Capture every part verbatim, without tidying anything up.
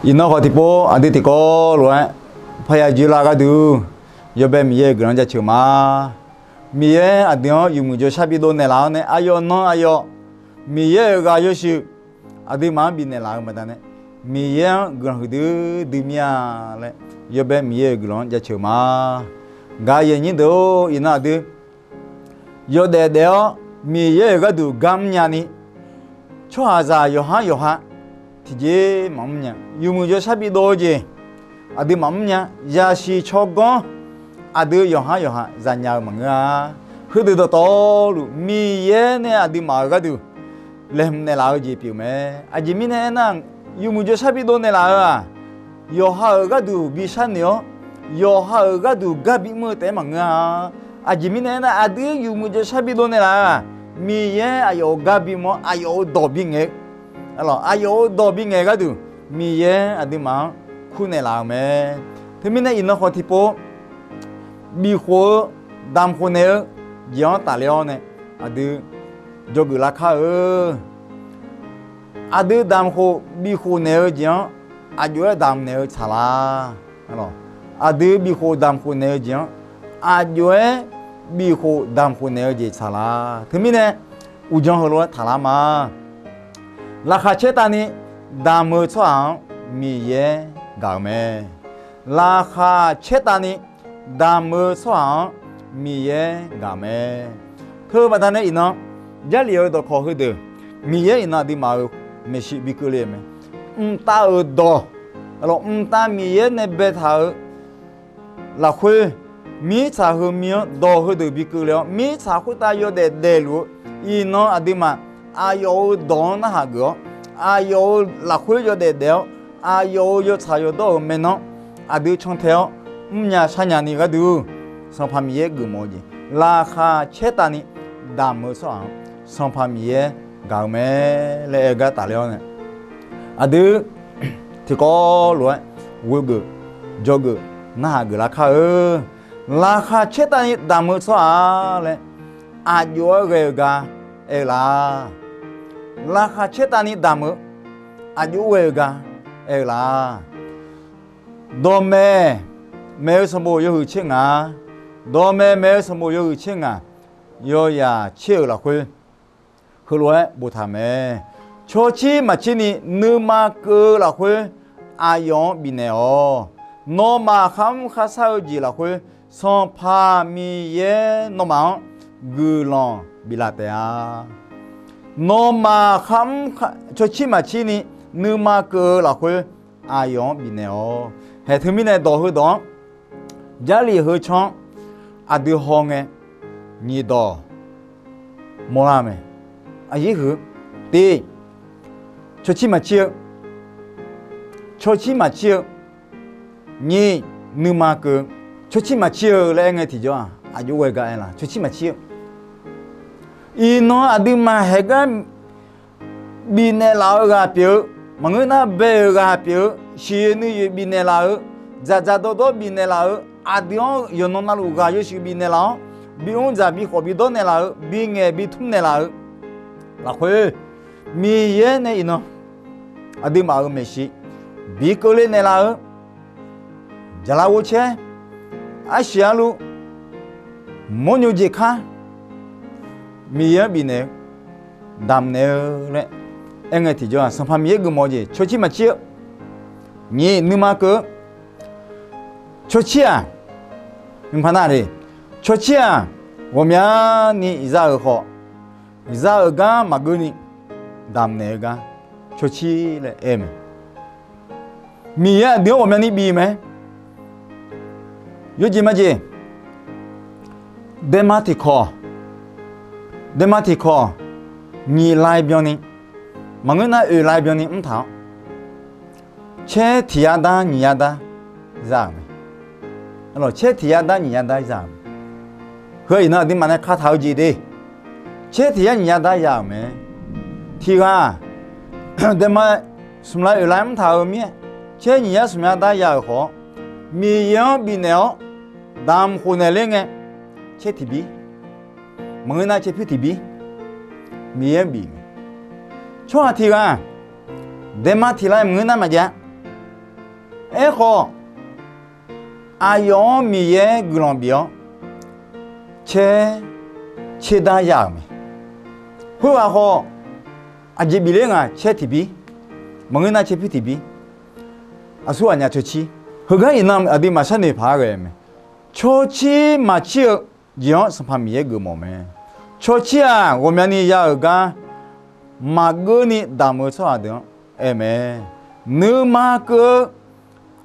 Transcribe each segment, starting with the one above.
Iqnan khawf tiqpov aqdui tiqkawv lof-aer parya joerlar gharduq, yawbae Miqyaer-euq guiqlanq jaceuq ma. Miqyaer aqdui-anr yawmuiq jawrshar bidov naeqlaf-awr nae, aqyawf nan aqyawf Miqyaer-euq ghaq yawshuif aqduimaf-anr bifnaeq laf-eu baqdanae, Miqyaer-anr guiqlanq huiqdui dui mir-a laer, yawbae Miqyaer-euq guiqlanq-anr jaceuq ma. Gaq-eu aqyuif aqnyir deuq-or, iqnan aqdui yawdaef daef-awr Miqyaer-euq gharduq gar mrnya ni, tsawrhaqzaq yawqhar yawqha tiqjeq maqmr nya, yawmuiq jawrshar bidov-eu jeq aqdui maqmr nya, zaqsiq tsawrganr aqdui yawqhar yawqha zanya-eu maqngeur-a. Heudeuq dawqtawvluf Miqyaer nae aqduimaf-euq gharduq laeqhmq naeqlaf-eu jeq pyeuf mae. Aqjeq mirnae aernar, yawmuiq jawrshar bidov naeqlaf-eu-aq, yawqha-euq gharduq bishar noeq-awr, yawqha-euq gharduq gar bimr-eu taef-aer maqngeur-a. Aqjeq mirnae aernar, aqdui yawmuiq jawrshar bidov naeqlaf-eu-aq, Miqyaer aqyawf-euq gar bimr-awr, aqyawf-euq dawq bingaeq-eu, aqyawf-euq dawq bingaeq gharduq, Miqyaer aqduimaf-anr kurnaeq laf-euq mae. Teumirnae iqnan khawf tiqpov bifkhof-eu, damq khof naeq-eu jeq-anr tafler-awr nae, aqdui dzawgeuf lar kar-eu. Aqdui damq khof bifkhof naeq-eu jeq-anr aq jov-aer damq naeq-eu tsaqlar. Aqdui bifkhof damq khof naeq-eu jeq-anr aq jov-aer bifkhof damq khof naeq-eu jeq tsaqlar. Teumirnae uqdzan heulof-aer taqlar ma. Laqkhaq caertavni damq-eu tsawrhaq-anr Miqyaer gaq-euq mae. Laqkhaq caertavni damq-eu tsawrhaq-anr Miqyaer gaq-euq mae. Teu baqdanae iqnan, Jarlif-eu dawqkawq heudeuq, Miqyaer iqnan aqduimaf-euq maeqshi bi keuvle-euq mae. Mqtav-euq dawq, mqtav Miqyaer nae baetaq-eu lafkhoer, mirtsaq heumir-anr dawq heudeuq bi keuvle-awr, mirtsaq khoertav yawdaef daefluf-eu, iqnan aqduimaf aqyawf-euq dawq-anr narhaq geuf-awr, aqyawf-euq lafkhoer yawdaef daef-awr, aqyawf-euq yawtsaq yawdawr-euq maeqnan aqdui cantae-awr mrnya sharnya ni gharduq, Sanqpaq Miqyaer geufmawf-eu jeq, laqkhaq caertavni damq-eu tsawrhaq-anr Sanqpaq Miqyaer gaq-eu mae laer aer-eu gar tafler-awr nae, aqdui tiqkawv lof-aer ghoe geuf, dzawgeuf, narhaq geuf lar kar-eu. Laqkhaq caertavni damq-eu tsawrhaq laer aq jov-aer ghae-eu gar aer-eu la? Laqkhaq caertavni damq-eu aq jov-aer ghae-eu gar aer-eu la? Dawqmaeq maeq-eu sanqbof yawhuiq tser ngaq, dawqmaeq maeq-eu sanqbof yawhuiq tser ngaq, yawyaq tser-euq lafkhoer heulof-aer boftaq mae. Cawcir maqcir ni nuima keuv-eu lafkhoer aqyawf-anr bifnaeq-awq. Nawmaf kharmr kharshar-eu jeq lafkhoer Sanqpaq Miqyaer nawmaf-anr guiqlanq biflaf taef-a. Nawmaf kharmr, cawcir maqcir ni nuima keuv-eu lafkhoer aqyawf-anr bifnaeq-awq. Haeq teumirnae dawq heudawq-anr, Jarlif heu can-anr aqdui hawngae nyiq dawq mawrlar-eu mae. Aqyir huiq, tiq, cawcir maqcir-eu, cawcir maqcir-eu, nyiq, nuima keuv-eu. Cawcir maqcir-eu laer aer ngae tiqjawr-aq, aq jov-aer ghae-eu gar aer la? Cawcir maqcir-eu. Iqnan aqduimaf haeq gar bifnaeq laf-eu ghaq pyeuf-eu, maqngeur nar bae-euq ghaq pyeuf-eu, siqyoeq nuiyoeq bifnaeq laf-eu, dzaqdzaq dawrdawr bifnaeq laf-eu, aqdui-anr yawqnan navluf ghaq yawshuif bifnaeq laf-awr, bimr dzaq bikhawf bidawr naeqlaf-eu, bingaeq bitmr naeqlaf-eu lafkhoer, Miqyaer nae iqnan aqduimaf-euq maeqshi bi keuvle naeqlaf-eu, jaqlaf ghovcaer, arsiq arluv, mawrnyo jeq kar, Miqyaer-anr bifnaeq-eu, damqnaeq-eu laer aer ngae tiqjawr-aq, Sanqpaq Miqyaer geufmawf-eu jeq cawcir maqcir-eu. Nyiq, nuima keuv-eu. Cawcir-aq, mqpaq nar le, cawcir-aq, ghawqmyani za-euq khawf, za-euq gar maqgeurni damqnaeq-eu gar cawcir laer aer-eu mae. Miqyaer aqdui-anr ghawqmyani bif mae. Yawjeq majeq, daema tiqkawq, daema tiqkawq nyiq lai byanni, maqngeur nar oeq lai byanni mrtaq-awr, caer tiq yar dar nyiq yar dar za-euq mae. Caer tiq yar dar nyiq yar dar za-euq mae. Heu iqnan aqduimaf nae kataq-eu jeq de. Caer tiq yar nyiq yar dar ya-euq mae. Tiq ghaq daema smq lai oeq lai mrtaq-eu mir-aer, caer nyiq yar smq yar dar ya-euq khawf-awr, Miqyaer-anr bifnaeq-awr damq khof naeq ler ngae, caer tiq bir, maqngeur nar caer pyur tiq bir, Miqyaer-anr bif mae. Tsawrhaq tiq ghaq daema tiq lai maqngeur nar maqjav, Aerkhawf, aqyawf-anr Miqyaer guiqlanq bif-awr caer, caerdar ya-euq mae. Khoerghaq khawf, aqjeq bif ler nga, caer tiqbir, maqngeur nar caer pyur tiqbir, aqsurghaq nya cawcir. Heugar iqnan aqduimaf sharnoeq paq-aer ghae-eu mae. Cawcir maqcir-eu jeq-anr Sanqpaq Miqyaer geufmawf-eu mae. Cawcir-aq, ghawqmyani ya-euq gar maqgeur ni damq-eu tsawrhaq deuq-anr aer-eu mae. Nuima keuv-eu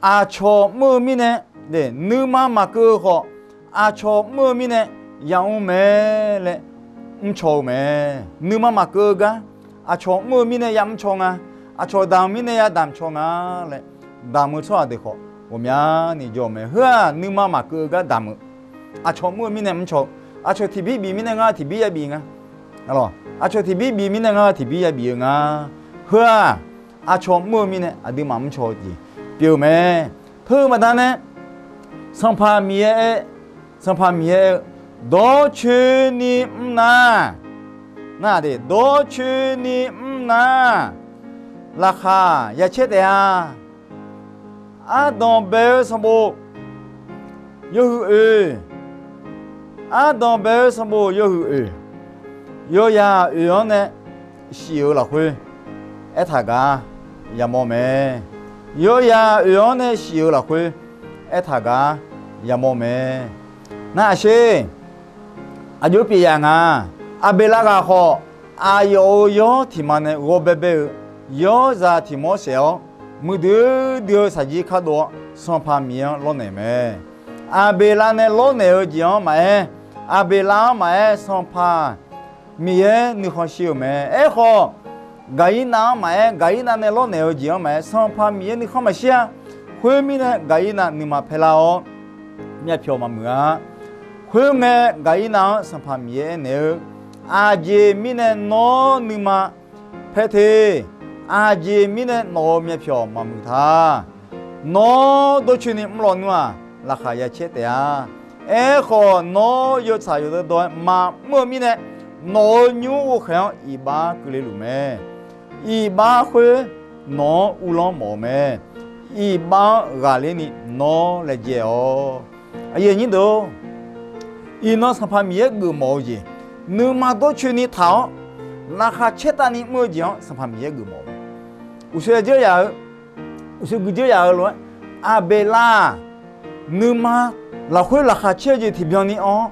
aqcawq mr-eu mirnae, nuima maqkeuv-eu khawf, aqcawq mr-eu mirnae yamr mae laer mrcaw-eu mae. Nuima maqkeuv-eu gar aqcawq mr-eu mirnae yamr caw nga, aqcawq damq-eu mirnae yadamq caw nga laer damq-eu tsawrhaq deuq khawf ghawqmyani jawr-eu mae. Heu-aq, nuima maqkeuv-eu gar damq-eu, aqcawq mr-eu mirnae mrcaw-eu, aqcawq tiqbir bif mirnae ngar tiqbir yabif nga. Aqcawq tiqbir bif mirnae ngar tiqbir yabif-eu nga. Heu-aq, aqcawq mr-eu mirnae aqduimaf mrcaw-eu jeq pyeuf-eu mae. Teu-eu baqdanae, Sanqpaq Miqyaer aer, Sanqpaq Miqyaer aer-eu, dawrcoeni mr nar, nar-aq de, dawrcoeni mr nar, laqkhaq ya caer taef-a. Ardanq bae-eu sanqbof yawhuiq oeq, ardanq bae-eu sanqbof yawhuiq oeq, yawzaq oeq-anr nae shif-euq lafkhoer aertaq gar yamawr mae. Yawzaq oeq-anr nae shif-euq lafkhoer aertaq gar yamawr mae. Nar-aq sher, aqjox pyeuf yaf nga. Aqbeqlav ghaq khawf, aqyawf-euq yawr tiq ma nae ghawbae bae-eu yawrzaq tiq mawr saef-awr, muiqdui dui-eu shaqjir kardov-awr, Sanqpaq Miqyaer-anr lawrnaeq mae. Aqbeqlav nae lawrnaeq-eu jeq-anr maqaer, Aqbeqlav-anr maqaer, Sanqpaq Miqyaer nuikhanr shir-euq mae. Aerkhawf, Gaqirnav-anr maqaer, Gaqirnav nae lawrnaeq-eu jeq-anr maqaer, Sanqpaq Miqyaer nuikhanr maqshir-a. Khoermirnae, Gaqirnav nuima paerlar-awr, myavpyawq maqmuiq-a. Khoerngae, Gaqirnav-anr Sanqpaq Miqyaer aernaeq-eu, aqjeq mirnae nawr nuima paer te. Aqjeq mirnae nawq-euq myavpyawq maqmuiq ta. Nawr dawrcoeni mrlaw nmr-aq, laqkhaq ya caer taef-a. Aerkhawf, nawr yawtsaq yawdawr dawr-aer maqmr-eu mirnae, nawq-euq nymr ghovkhaeq-anr iqbax keuvle luf mae. Iqbax khoer nawq-anr uvlanr mawf-eu mae. Iqbax-anr ghaqler ni nawr laejae-awq. Aqyuif aqnyir deuq-or, iqnan Sanqpaq Miqyaer geufmawf-eu jeq, nuima dawrcoeni taq-awr, laqkhaq caertavni mr-eu jeq-anr Sanqpaq Miqyaer geufmawf-eu mae. Uqshoe dzeur yaf-eu, uqshoe guidzeur yaf-eu lof-aer, Aqbeqlav-aq, nuima lafkhoer laqkhaq caer-eu jeq tiqbyan ni anr-awr,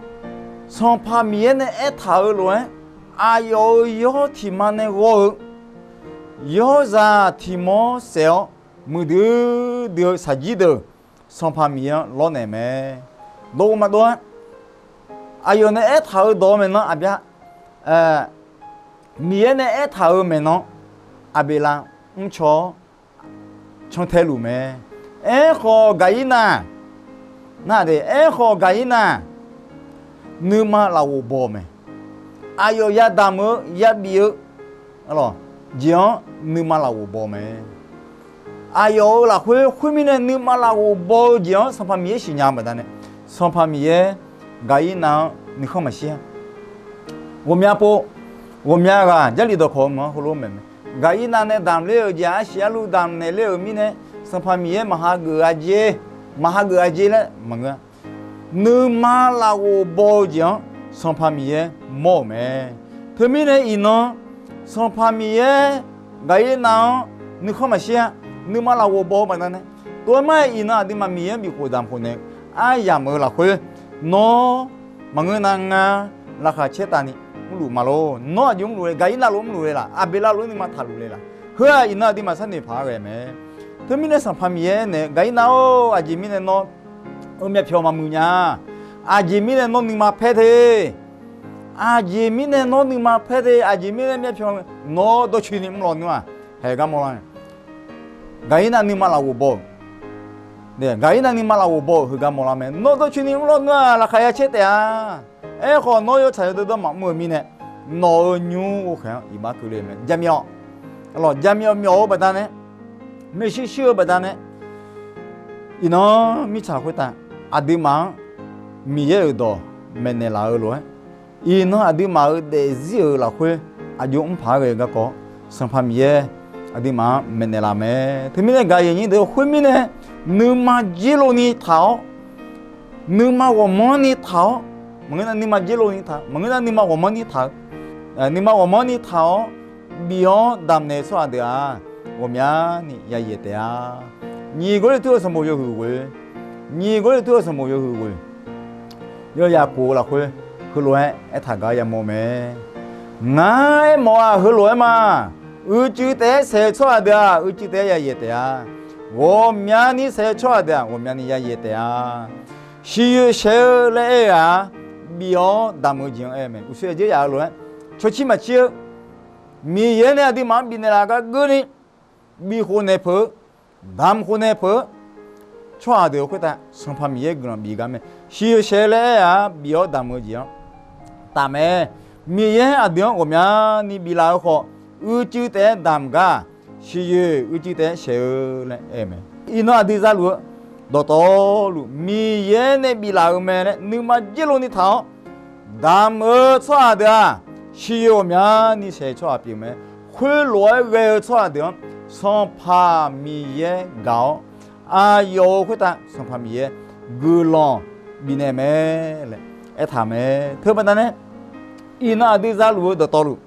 Sanqpaq Miqyaer nae aertaq-eu lof-aer, aqyawf-euq yawr tiq ma nae ghawr-eu yawrzaq tiq mawr saef-awr, muiqdui dui-eu shaqjir deuq, Sanqpaq Miqyaer-anr lawrnaeq mae. Dawq-eu maqdov-aer, aqyawf nae aertaq-euq dawq-eu maeqnan aqbya, Miqyaer nae aertaq-euq maeqnan, Aqbeqlav mrcaw-awr cantae luf mae. Aerkhawf Gaqirnav, nar-aq de, aerkhawf Gaqirnav, nuima lafghof baw-eu mae. Aqyawf yadamq-eu yabif-eu jeq-anr nuima lafghof baw-eu mae. Aqyawf-euq lafkhoer khoermirnae nuima lafghof baw-eu jeq-anr Sanqpaq Miqyaer siqnya-eu baqdanae, Sanqpaq Miqyaer Gaqirnav-anr nuikhanr maqshir-a. Ghawqmya pov, ghawqmya ghaq Jarlif dawqkawq-eu meuq-anr heulof-aer maeq mae. Gaqirnav nae damq ler-euq jeq arsiq arluv damq naeq ler-euq mirnae, Sanqpaq Miqyaer maqha geuf-a jer, maqha geuf-a jer laer maqngeur-a. Nuima lafghof baw-eu jeq-anr Sanqpaq Miqyaer mawr-euq mae. Teumirnae iqnan, Sanqpaq Miqyaer Gaqirnav-anr nuikhanr maqshir-a. Nuima lafghof baw-eu baqdanae, tov-aer mar-aer iqnan aqduimaf Miqyaer-anr bifkhof damq khof naeq-eu aryamq-euq lafkhoer, nawr maqngeur nar ngar laqkhaq caertavni mrluf ma lor. Nawr aqjox mrluf le, Gaqirnav lof mrluf le laq, Aqbeqlav lof nuima taqluf le laq. Heu-aq iqnan aqduimaf sharnoeq paq-aer ghae mae. Teumirnae Sanqpaq Miqyaer naeq, Gaqirnav-or, aqjeq mirnae nawr-eu myavpyawq maqmuiq nya. Aqjeq mirnae nawr nuima paer te. Aqjeq mirnae nawr nuima paer te, aqjeq mirnae myavpyawq nawr dawrcoeni mrlaw nmr-aq, haeq gar mawrlar-a. Gaqirnav nuima lafghof baw-euq, Gaqirnav nuima lafghof baw-euq heugar mawrlar mae. Nawr dawrcoeni mrlaw nmr-aq, laqkhaq ya caer taef-a. Aerkhawf nawr yawtsaq yawdawr dawr maqmr-eu mirnae, nawq-euq nymr ghovkhaeq-anr iqbax keuvle-eu mae. Jaqmyawf, jaqmyawf myawf-eu baqdanae, maershuir shuir-eu baqdanae, iqnan mirtsaq khoertav aqduimaf-anr Miqyaer-euq dawq maeqnaeq laf-eu lof-aer, iqnan aqduimaf-euq daefzir-euq lafkhoer aqjox mr paq-aer ghae-eu garkawv, Sanqpaq Miqyaer aqduimaf-anr maeqnaeq laf mae. Teumirnae gaq yaqnyir deuq khoermirnae, nuima jirlov ni taq-awr, nuima ghawqmanrni taq-awr, maqngeur nar nuima jirlov ni taq, maqngeur nar nuima ghawqmanrni taq-eu, nuima ghawqmanrni taq-awr, bif-awr damqnaeq-eu tsawrhaq deuq-aq, ghawqmyani yayaeq taef-a. Nyiq Gawrliqtu-euq sanqbof yawhuiq ghoe, nyiq Gawrliqtu-euq sanqbof yawhuiq ghoe, yawzaq kof-eu lafkhoer heulof-aer aertaq gar yamawr mae. Ngar aermawf-aq, heulof-aer ma. Uicuiv taef-aer saeq-eu tsawrhaq deuq-aq, uicuiv taef-aer yayaeq taef-a. Ghawqmyani saeq-eu tsawrhaq deuq-aq, ghawqmyani yayaeq taef-a. Siqyoeq shaeq-eu laer aer-eu-aq, bif-awr damq-eu jeq-anr aer-eu mae. Uqshoe aqjeq yaf-eu lof-aer, cawqcir maqcir-eu Miqyaer nae aqduimaf-anr bifnaeq laf gar geurni, bif khof naeq peuq-eu, damq khof naeq peuq-eu tsawrhaq deuq khoertav Sanqpaq Miqyaer guiqlanq bif gar mae. Siqyoeq shaeq-eu laer aer-aq, bif-awr damq-eu jeq-anr taf mae. Miqyaer aqdui-anr ghawqmyani biflaf-eu khawf, uicuiv taef-aer damq gar, siqyoeq uicuiv taef-aer shaeq-eu laer aer-eu mae. Iqnan aqdui zaluf-eu dawqtawvluf Miqyaer nae biflaf-eu mae laer nuima jirlov ni taq-awr damq-eu tsawrhaq deuq-aq, siqyoeq ghawqmyani shaeq-eu tsawrhaq pyeuf mae. Khoerlof-aer ghae-eu tsawrhaq deuq-anr Sanqpaq Miqyaer gaq-awr, aqyawf-euq khoertav Sanqpaq Miqyaer guiqlanq bifnaeq mae laer aertaq mae. Teubaqda nae, iqnan aqdui zaluf-eu dawqtawvluf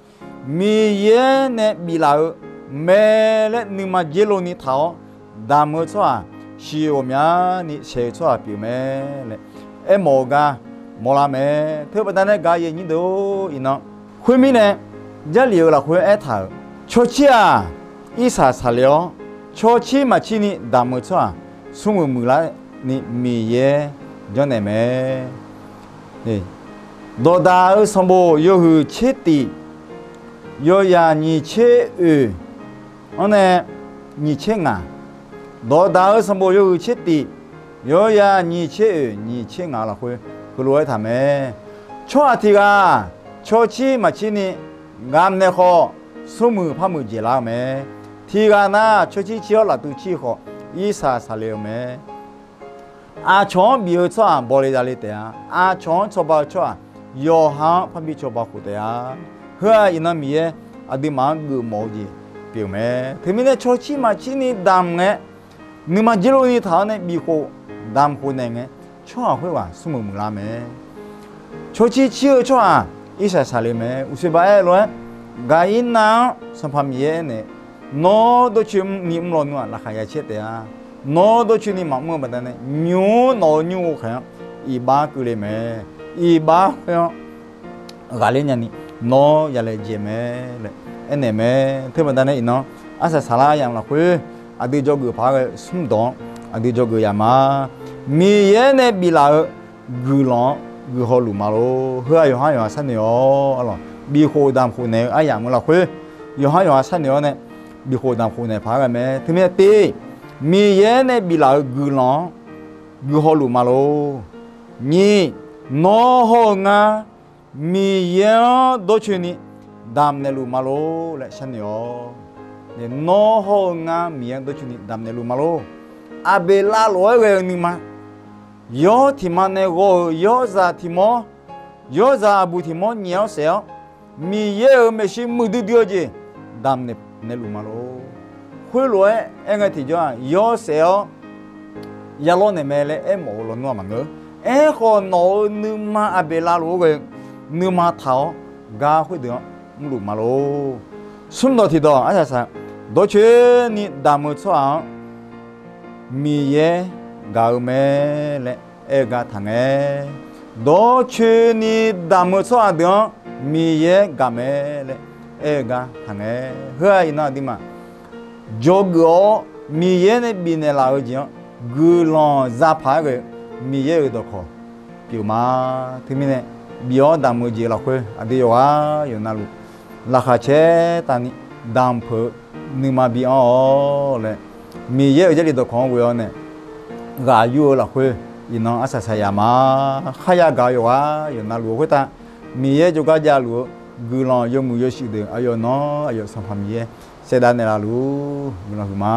Miqyaer nae biflaf-eu mae laer nuima jirlov ni taq-awr damq-eu tsawrhaq, siqyoeq ghawqmyani shaeq-eu tsawrhaq pyeuf mae laer aermawf-eu gar mawrlar mae. Teubaqda nae gaq-eu aqyuif aqnyir deuq-or, iqnan khoermirnae, Jarlif-euq lafkhoer aertaq-euq, cawqcir-aq, irsaq saqle-awr, cawqcir maqcir ni damq-eu tsawrhaq, smrmuiq muiqlar ni Miqyaer janrnaeq mae. Dawqdaq-eu sanqbof yawhuiq tser tif, yawzaq nyiq tser oeq-anr nae nyiq tser ngaq. Dawqdaq-eu sanqbof yawhuiq tser tif, yawzaq nyiq tser oeq nyiq tser ngaq lafkhoer heulof-aer taq mae. Tsawrhaq tiq ghaq cawqcir maqcir ni gamq naeq khawf, smrmuiq par muiqdzaeq lar-eu mae. Tiq ghaq nar cawqcir cir-awr laftuv cir khawf, irsaq saqle-eu mae. Aqcawq-anr bif-eu tsawrhaq bawle zale taef-a. Aqcawq-anr cawba-eu tsawrhaq, yawqha-anr parbi cawba khof taef-a. Heu-aq iqnan Miqyaer aqduimaf-anr geufmawf-eu jeq pyeuf mae. Teumirnae cawqcir maqcir ni damq ngae, nuima jirlov ni taq-awr nae bif khof damq khof naeq ngae, tsawrhaq khoerghaq smrmuiq muiqlar mae. Cawqcir cir-eu tsawrhaq irsaq saqle mae. Uqshoe ba aer-eu lof-aer, Gaqirnav-anr Sanqpaq Miqyaer aernaeq, nawr dawrcoeni mr lawnmr-aq laqkhaq ya caer taef-a. Nawr dawrcoeni maqmr-eu baqdanae, nymq-mr nawq-euq nymr ghovkhaeq-anr iqbax keuvle mae. Iqbax khoer-anr ghaqler nyani nawr yalaejae mae laer aernaeq mae. Teubaqda nae iqnan arsaq saqlar yamq lafkhoer, aqdui dzawgeuf paq-aer ghae-eu smrdawq-anr aqdui dzawgeuf yamq ma. Miqyaer nae biflaf-eu guiqlanq-anr guiqhaw luf ma lor. Heu-aq yawqhar yawqha sharnoeq-awr, arlawq, bif khof damq khof naeq-eu aryamq-eu lafkhoer, yawqhar yawqha sharnoeq-awr nae bif khof damq khof naeq paq-aer ghae mae. Teumirnae tiv, Miqyaer nae biflaf-eu guiqlanq-anr guiqhaw luf ma lor. Nyiq, nawr hawr-eu ngar Miqyaer-anr dawrcoeni damq naeqluf ma lor laer sharnoeq-awr, nawr hawr-eu ngar Miqyaer-anr dawrcoeni damq naeqluf ma lor. Aqbeqlav lof-aer ghae-eu nuima, yawr tiq ma nae ghawr-euq yawrzaq tiq mawr, yawrzaq aqbuq tiq mawr nyaef-awr saef-awr, Miqyaer-euq maeqshi muiqdui dui-eu jeq damq naeqluf ma lor. Khoerlof-aer aerngae tiqjawr-aq, yawsaef-awr yalawr naeq mae laer aermawf-eu lawnmr-aq maqngeur. Aerkhawf, nawq-euq nuima aqbeqlav lof-aer ghae-eu nuima taq-awr gar khoerdeuq-anr mrluf ma lor. Smrdawq tiqdawq arsaq saq, dawrcoeni damq-eu tsawrhaq-anr Miqyaer gaq-eu mae laer aer-eu gar taqngae. Dawrcoeni damq-eu tsawrhaq deuq-anr Miqyaer gaq mae laer aer-eu gar taqngae. Heu-aq iqnan aqduimaf dzawgeuf-awr Miqyaer nae bifnaeq laf-eu jeq-anr guiqlanq zapaq-aer ghae-eu Miqyaer-euq dawqkawq pyeuf ma. Teumirnae bif-awr damq-eu jeq lafkhoer aqdui yawqghaq yawqnavluf laqkhaq caer tavni damq peuq-eu nuima bi anr-awq laer, Miqyaer-euq Jarlif dawqkawq-anr ghoe-awr nae ghaq yur-eu lafkhoer iqnan arsaq saq yaf ma. Kharya gaq-eu yawqghaq yawqnavluf-eu khoertav Miqyaer jawrgar javluf-eu guiqlanq yawmuiq yawshuif deuq aqyawf nan aqyawf Sanqpaq Miqyaer saevdav naeqlaf luf guiqlanq huiqma.